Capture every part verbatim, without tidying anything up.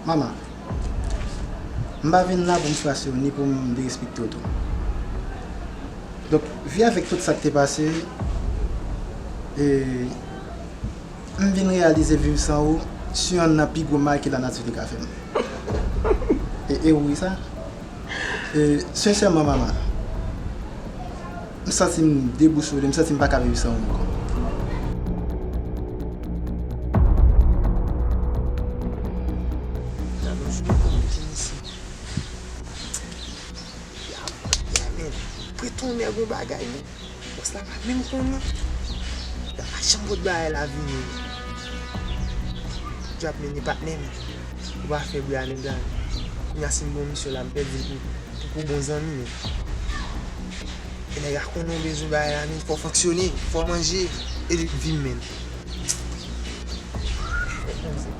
Manman, m pa vin la pou m frase w ni pou m derespekte w tou. Donk, vi avèk tout sa k te pase, e, m vin reyalize viv san ou se yonn nan pi gwo mal ke lanati te ka fè m. E, e wi sa. E, sensèman, manman, m santi m debousole, m santi m pa ka viv san ou ankò. Gade yon jou pou m vin isi. Ya, ya, men, prete yon nèg yon bagay, men. Bòs la pa menm konnen. Li pa janm pot bagay la vini. Djòb mennen patnè m. Ou pa fè bri a nèg la. Kounya si m bon misyon la, m pèdi l pou, pou, pou bon zanmi, men. E nèg la konnen w bezwen bagay la, men. Fò w fonksyone, fò w manje, e li vi m, men.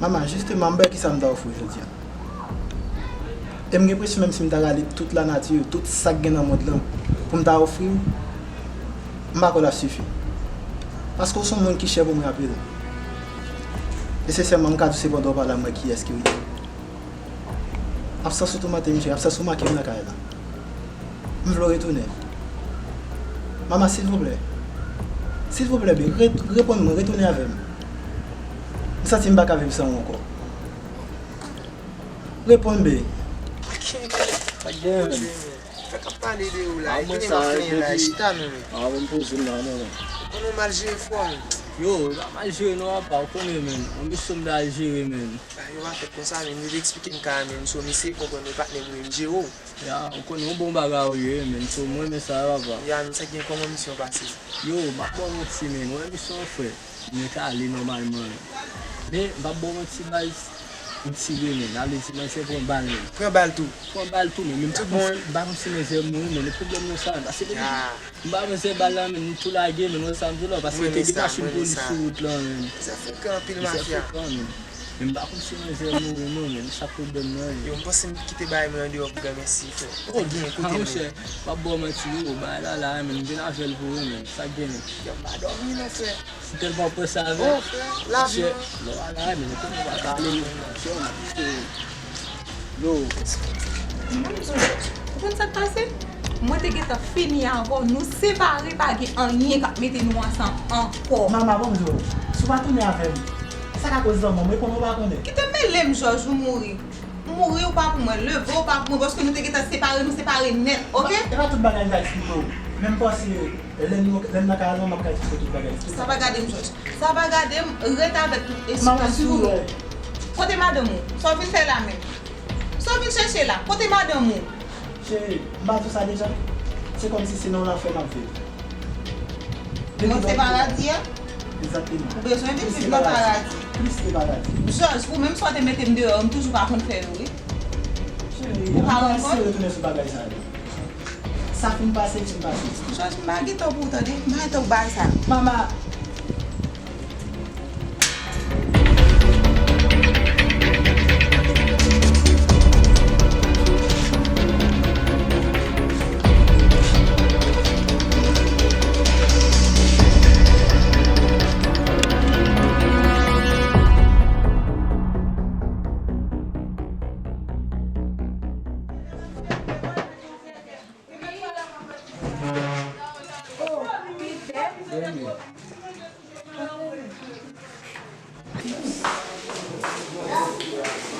Manman, jisteman, m bay kisa m ta ofri w jodi a. E m gen enpresyon menm si m ta rale tout lanati, tout sa k gen nan mond lan, pou m ta ofri w, m pa kwè l ap sifi. Paske w se yon moun ki chè pou mwen anpil. E sensèman, m ka di w se pandan w pale a m wè kiyès ke w ye. Absans ou toumante m, cheri, absans ou make m nan kay la. M vle w retounen. Manman, silvouplè. Silvouplè, bebe, re-, reponn mwen, retounen avè m. M santi m pa ka viv san ou ankò. Reponn, bebe. Fèk ap pale de ou la, e kounya m ap plenyen la, chita non, men. A, mwen poze m la, non, non. Konnen w mal jere fò, men. Yo, m pa mal jere non, apa, ou konnen, men. Anbisyon m ta al jere, men. Bagay yo pa fèt konsa, men. Yo te eksplike m ka, men. So, m eseye konprann, men patnè m, men, m jere w. Ya, ou konnen yon bon bagay ou ye, men. So, mwen, men sa, papa. Ya, men sa gen kòman misyon pase? Yo, m ap ba w manti, men. Ou wè misyon an, frè. Mwen ka ale nòmalman. Men, m p ap ba w manti, baz, m tire, men. Sa vle di, manzè pran bal, men. Pran bal tou? Pran bal tou, men. Men m pa konn si, m pa konn si manzè mouri, men. E pwoblèm nan sa, men. Paske depi m pa manzè bal la, men, m tou lage, men. Ou wè sa m di w la, paske te gen machin polis sou wout lan, men. Sa frekan anpil, mafya. Sa frekan, men. Men m pa konn si manzè mouri, non, men. Sa pwoblèm nan ye. Yo, m panse m kite bagay mwen andeyò pou granmèsi, frè. Sa gen kote m ye. Monchè, m p ap ba w manti, yo, bagay la la, men. M vin avè l pou ou, men. Sa gen. Yo, m pa dòmi, non, frè. M tèlman pran sa avè. Oh, frè, lavi. Monchè, lè w al la, men, konnen w pa ka ale, men, monchè, m ap kite w. Yo. Ou konn sa k pase? Mwen te gentan fini avè w. Nou separe, pa gen anyen k ap mete nou ansanm ankò. Mama, bon, m di w, si w pa tounen avè m, sa ka koz lanmò m, reponn ou pa konnen. Kite mele m, Jòj, ou mouri. Mouri ou pa pou mwen, leve ou pa pou mwen, paske nou te gentan separe, nou separe nèt, oke? E pa tout bagay m ka eksplike w. Men m panse, lè n, lè n nan kay la, m ap ka eksplike w tout bagay. Sa pa gade m, Jòj. Sa pa gade m, ret avèk tout espwa sou ou. Kote madanm ou? Sa w vin fè la menm? Sa w vin chèche la? Kote madanm ou? Cheri, m pa di w sa deja? Se kòmsi se nan yon lanfè m ap viv. Mwen se paradi a? Egzakteman. Ou bezwen vin viv nan paradi. Plis ke paradi. Jòj, ou menm sa w te mete m deyò, m toujou pa konn fè yo, wi. Cheri, ou pa konn fè yo. Retounen sou bagay sa yo. Sa fin pase, fin pase. Jòj, m pa gen tan pou w tande. M pa gen tan pou bagay sa. Mama.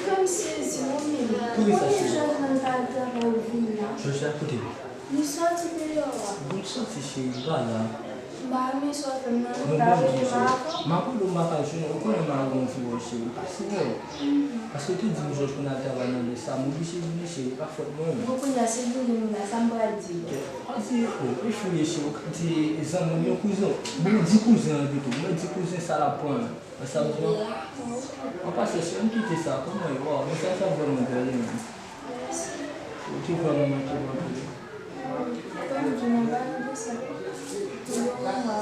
Kòm sezi, mwen menm. Poukisa, cheri? Jòj la kote? Li sòti deyò a. Bon, li sòti, cheri, li pa la. M pa renmen sa w fè m nan, m ta renmen m avè w. M ap rele w, m pa ka jwenn ou, ou konnen m a grandi wè w, cheri, pa sinyal. Paske w te di m Jòj pou n al travay nan lè sa, m oblije vini, cheri, pa fòt mwen. Bon, kounya, si l vini menm la, sa m pral di l? Pa di, oh, e fou ye, cheri, ou ka di zanmi m, yon kouzen. Bon, di kouzen an pito, mwen di kouzen sa l ap pran. Wè sa m di w? An pasan, cheri, ann kite sa, kòman w ye? Waw, mesaj sa vrèman bèl, wi, menm. Ou te vrèman manke m anpil. Yon mwa,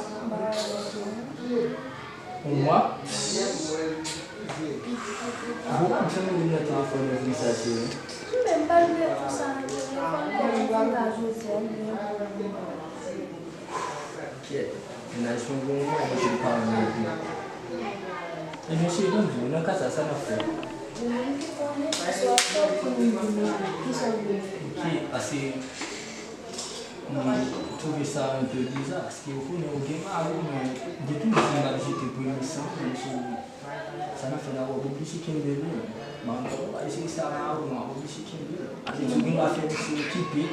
m pa wè w. Yon mwa? Ou pa t janm rele m nan telefòn, yon ti mesaj, cheri. M menm pa t vle pou sa nan telefòn, kòm m fin ka jodi a, m byen. Kèt, mennaj mwen gen yon mwa, mwen te pa wè l non plis. Mesye, bon, nan ka sa, sa n ap fè? Ou menm ki konnen, swa sa w konnen, ki sa w vle fè. Ok, paske, hmm, m twouve sa enpe biza, paske ou konnen ou gen mari w, men de tout di m ap jete premye san, men sou sa n ap fè la, w ap oblije kenbe l, wi. Mwen, w ap eseye sa mari w, w ap oblije kenbe l. Paske si w gen dwa fè misye okipe,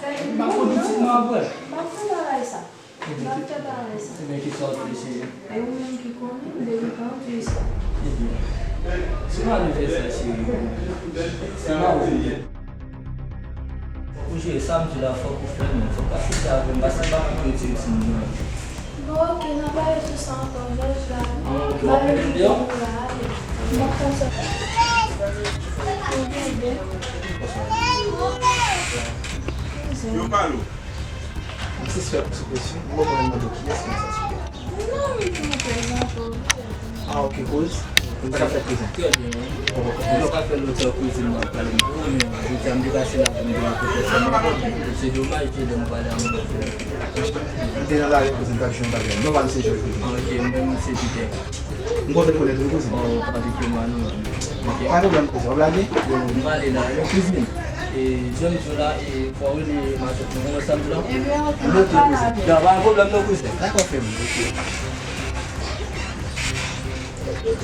epi m ap pran pitit mwen apre. M ap fè bagay sa. Ebyen, ki sa w te eseye? E ou menm ki konnen, m depi pa w di sa. Ebyen, si w ale fè sa, cheri, se la ou vini. Fòk ou jere sa m di la, fòk ou fè l menm. Fòk w asepte avè m, paske m pa konn pou yo tire timoun nan. Bon, ok, n a pale sou sa ankò, Jòj la. Bon, ok, w ap fè videyo? M ap fè sa. Yo pale w. M sispèk ou sou presyon. M poko konn mande w kiyès ki konn sa sou tèt. Non, men pou mwen prezante w. Ah, ok, kouz. Sa k ap fèt kouzin? Trè byen, wi. Sa fè lontan kouzin m ap pale m pou ou, men jodi a m depase la pou m vin rankontre sè m ankò. Se domaj ke lè m pale a yon lòt frè. M te nan lari kouzin, m t ap jwenn bagay. Non, pa m se Jòj kouzin. Ah, ok, mwen menm se Pitè. M kontan rekonèt ou, kouzin. Oh, pa de pwoblèm, non. Ok. Pa gen pwoblèm, kouzin. W ap lage? M ale la, wi, kouzin. E, jan m di w la, e, fò w rele matant mwen, ou wè sa m di w la? Note, kouzin. Non, pa gen pwoblèm, non, kouzin. Dakò, frè m. Ok.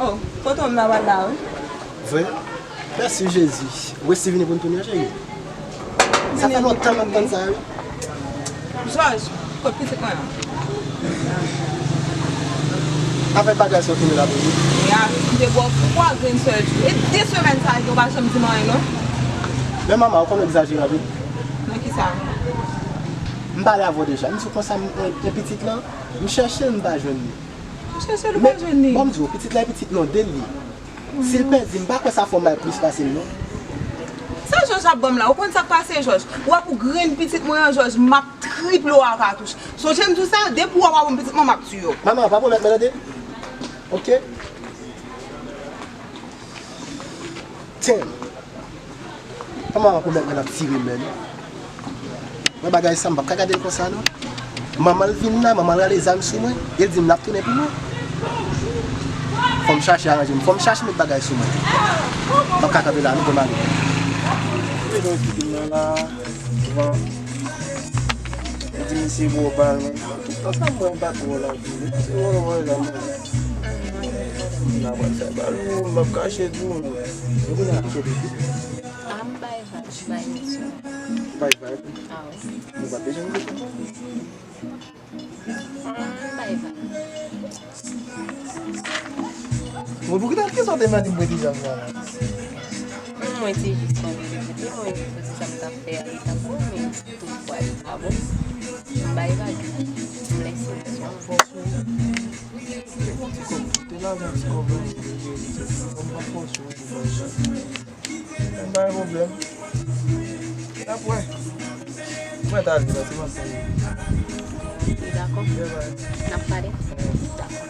Oh, foto m nan pral la, wi. Vre? Mèsi, Jezi. Ou resi vini pou n tounen, cheri? Sa fè lontan m ap tann sa, wi. Jòj, kot pitit mwen an? Avèk bagay sa w tounen la pou li. Ya, m te ba w twa grenn sèl jou. E de semèn sa yo pa janm di m anyen, non. Men manman, ou konn egzajere anpil. Nan kisa? M pale avè w deja. M di w konsa, m, e, e pitit lan, m chèche l, m pa jwenn li. Ou chèche l, ou pa jwenn li. Bon, m di w, pitit la e pitit non de l ye. Si l pèdi, m pa kwè sa fè w mal plis pase m, non. Sa Jòj ap ban m la? Ou konn sa k pase, Jòj? W ap ou grenn pitit mwen an, Jòj, m ap triple w a katouch. Sonje m di w sa, depi w ap ban m pitit mwen, m ap tiye w. Manman, pa pwomèt mwen, tande? Ok? Tiens. Kòman w ap pwomèt mwen l ap tire m menm? Mwen bagay sa, m p ap ka gade l konsa non. Manman l vin la, manman l rale zam sou mwen, e l di m l ap tounen pou mwen. Fò m chache aranje m, fò m chache met bagay sou mwen. M p ap ka kanpe la non, bon mari. Li di misye gwo bal, men tout tan sa m wè m pa t wè l anpil. Se wè, wè, la, mwen. M pa pral fè bal, ou, m p ap kache di w, men. E kounye a, m chèche. Ah, m bay vibe, m bay misyon. Bay vibe? Ah, wi. Nou pa bezwen de konprann. Ah, m bay vibe. Mwen, poukisa, kisa w te mande mwen deja sa? Mwen te jis konn li, mwen te jis di sa m t ap fè a, li t ap bon, men toutfwa li pa bon. M bay vag, m lèse misyon. Fòs ou. Te gon ti kòb, te lajan ti kòb la, mwen te fòs ou. M pa gen pwoblèm. N ap wè. Mwen ta ale, se bon. Dakò. N ap pale. Dakò.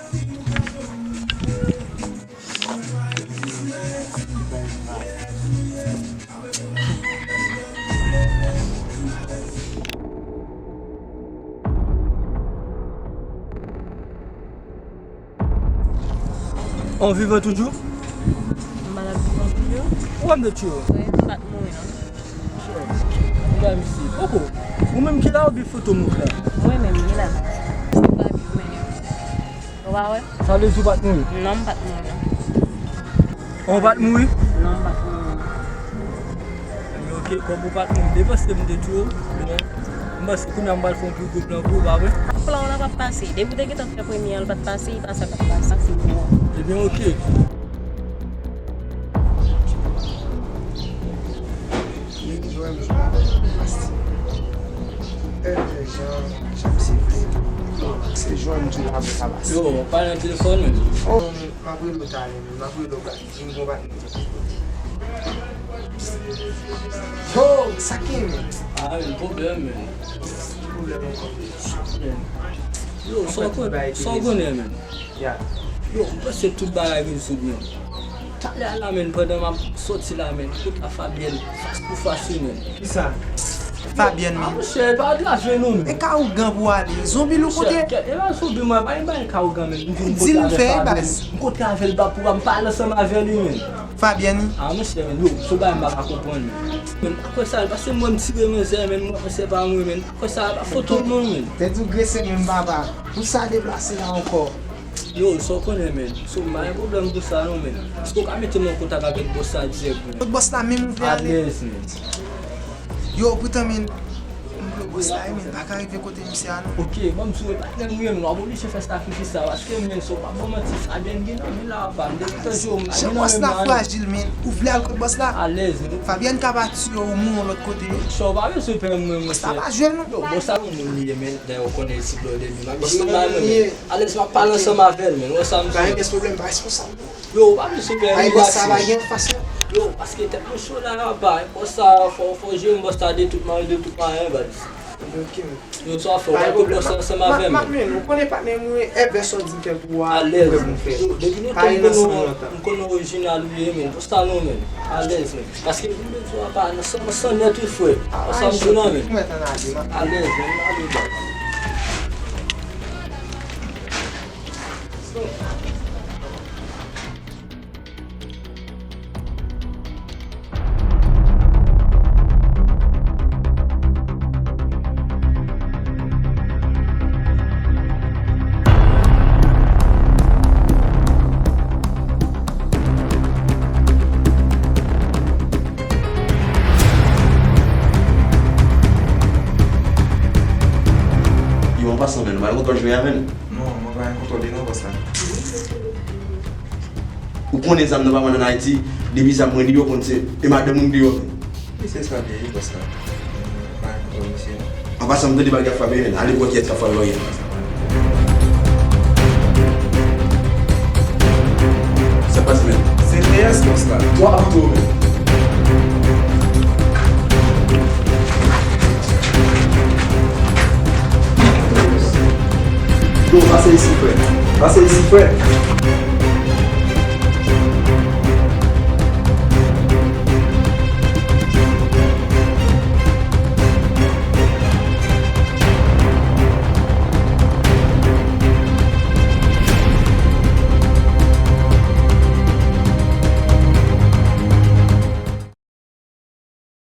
An vivan toujou? M pa t ap vivan toujou. Ou wè m te tchwe w? Wi, m pa t mouri non. Ou wè misye. Poko. Ou menm ki la ou gen foto m la? Mwen menm ki la. Se pa li menm. Ou pa wè? Sa vle di ou pa t mouri? Non, m pa t mouri non. An, ou pa t mouri? Non, m pa t mouri. Ebyen, oke, kòm ou pa t mouri, m te panse m te tchwe w, men m panse kounye a m pral fè yon pi gwo plan pou ou, pa vre? Plan w lan p ap pase. Depi w te gentan fè premye an, l pa t pase, e pa sa k ap pase. Ebyen, oke. Se jwenn di la pou sa pase. Yo, w ap pale nan telefòn menm? Oh, m ap rele w talè menm, m ap rele w bak. Di m gon patnè. Yo, sa k gen, men? Ah, yon pwoblèm, men. Ki pwoblèm ankò? Yo, sa w konnen, sa w konnen, men. Ya. Yo, m panse tout bagay rezoud, men. Talè a la, men, pandan m ap soti la, men, kote a Fabienne, fas pou fas, wi, men. Kisa? Fabienne, men. Ah, monchè, pa lave nou, men. E ka ougan pou ale. Zonbi lou kote? Monchè, e pa zonbi, mwen, pa gen bagay ka ougan, men. M vin kontre avè Fabienne. M kontre avè l, ba, pou m pale ansanm avè li, men. Fabienne, wi. Ah, monchè, men, yo, se yon bagay m pa ka konprann, men. Men, apre sa, paske mwen, m tire manzè, men, mwen, se pa mwen, men. Apre sa, pa foto m non, men. Tèt ou grese, men, papa. Pou sa deplase la ankò. Yo, sa w konnen, men. So, m pa gen pwoblèm pou sa, non, men. Èske w ka mete m an kontak avèk bòs la dirèk, men? Kot bòs la menm ou vle ale? Alèz, men. Yo, poutan, men, m vle bòs la, men, pa ka rive kote misye a, non. Ok, ban m di w, e patnè m, wi, men, w ap oblije fè sakrifis sa, paske, men, so, pa ban manti, Fabienne gen nan men la, pa, m te gentan jwe, m pa gen nan men. Jan bòs la frajil, men, ou vle al kot bòs la? Alèz, men. Fabienne ka pati, yo, ou mouri yon lòt kote. Sa w pa bezwen pè mwen, monchè. Bòs la pa jwe, non. Yo, bòs la, yon moun li ye, men. Dayè, ou konnen ti blòdè li. M ap di nou bagay mwen, men. Alèz, m ap pale ansanm avè l, men. Ou wè sa m di? Pa gen pwoblèm, pa responsab. Yo, ou pa bezwen fè reyaksyon. Ay, bòs sa pa gen fas, non. Yo, paske tèt mwen cho la, apa. Bòs sa, fò, fò jere m, bòs sa de tout mari, de tout mari, baz. Ok, men. Yo, sa w fè, ou pa gen pwoblèm, bòs sa ansanm avè m, men. M ap men, ou konnen patnè mwen, èvè sa w di m fè pou a, alèz, pou m fè. Yo, depi lontan m konnen w, m konnen w orijinal ou ye, men. Bòs sa non, men. Alèz, men. Paske m bezwen w apa nan san, san nèt wi, frè. Sa m di w lan, men. Alèz, men, m ale baz. Yo, an pasan, men, ou pa gen kontwòl jwe a, men? Non, mwen pa gen kontwòl de non, bòs la. Ou konnen zam nan pa vann ann Ayiti, depi zam mwen li yo konn se, e madanm ou deyò. Misye sa li ye, bòs la. Pa gen kontwòl misye non. An pasan, m tande bagay ap frape, men. Ale bwè kiyès k ap frape bagay. Sa k pase, men? Se T S, bòs la. Twa pito, men. Yo, pase isi, frè. Pase isi, frè.